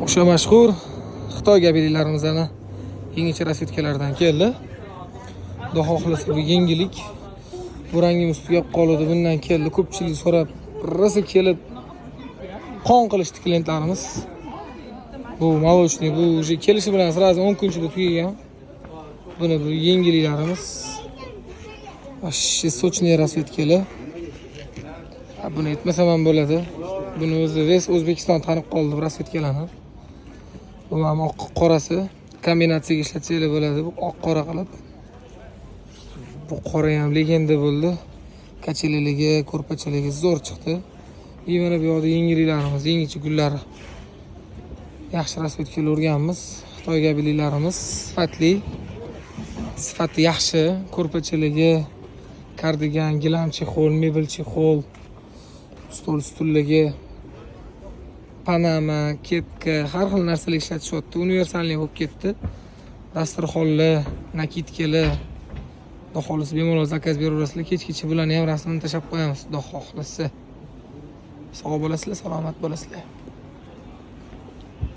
O'sha mashhur Xitoy gabellarimizni yangicha расцветка lardan keldi. Xudo xohlasa, bu yangilik. Bu rangimiz tugab qoldi, bundan keldi. Ko'pchilik so'rab, rosa kelib qon qilishdi klientlarimiz. Bu молочный, bu уже kelishi bilan сразу 10 kun ichida tugagan. Buni bu yangiliklarimiz. Вообще сочный расцветка lar. Ha, buni aytmasam ham bo'ladi. Buni o'zi весь O'zbekiston tanib qoldi bu расцветка larni. Bu ham oq qorasi kombinatsiyaga ishlatsanglar bo'ladi. Bu oq qora qilib. Bu qora ham легенда bo'ldi. Kacheliligi, ko'rpachaligi zo'r chiqdi. И mana bu yoqda yangiliklarimiz, yangicha gullari. Yaxshi расцветка lar urganmiz. Xitoy gabellarimiz sifatli. Sifati yaxshi, ko'rpachaligi, kardigan, gilam чехол, mebel чехол, stol stulligi, panama, kepka, har xil narsalar ishlatishyapti. Универсальный bo'lib ketdi. Dasturxonlar, накидка lar. Xudo xohlasa, bemalol заказ beraverasizlar. Kechgacha bularni ham rasmini tashlab qo'yamiz, Xudo xohlasa. Sog' bo'lasizlar, salomat bo'lasizlar.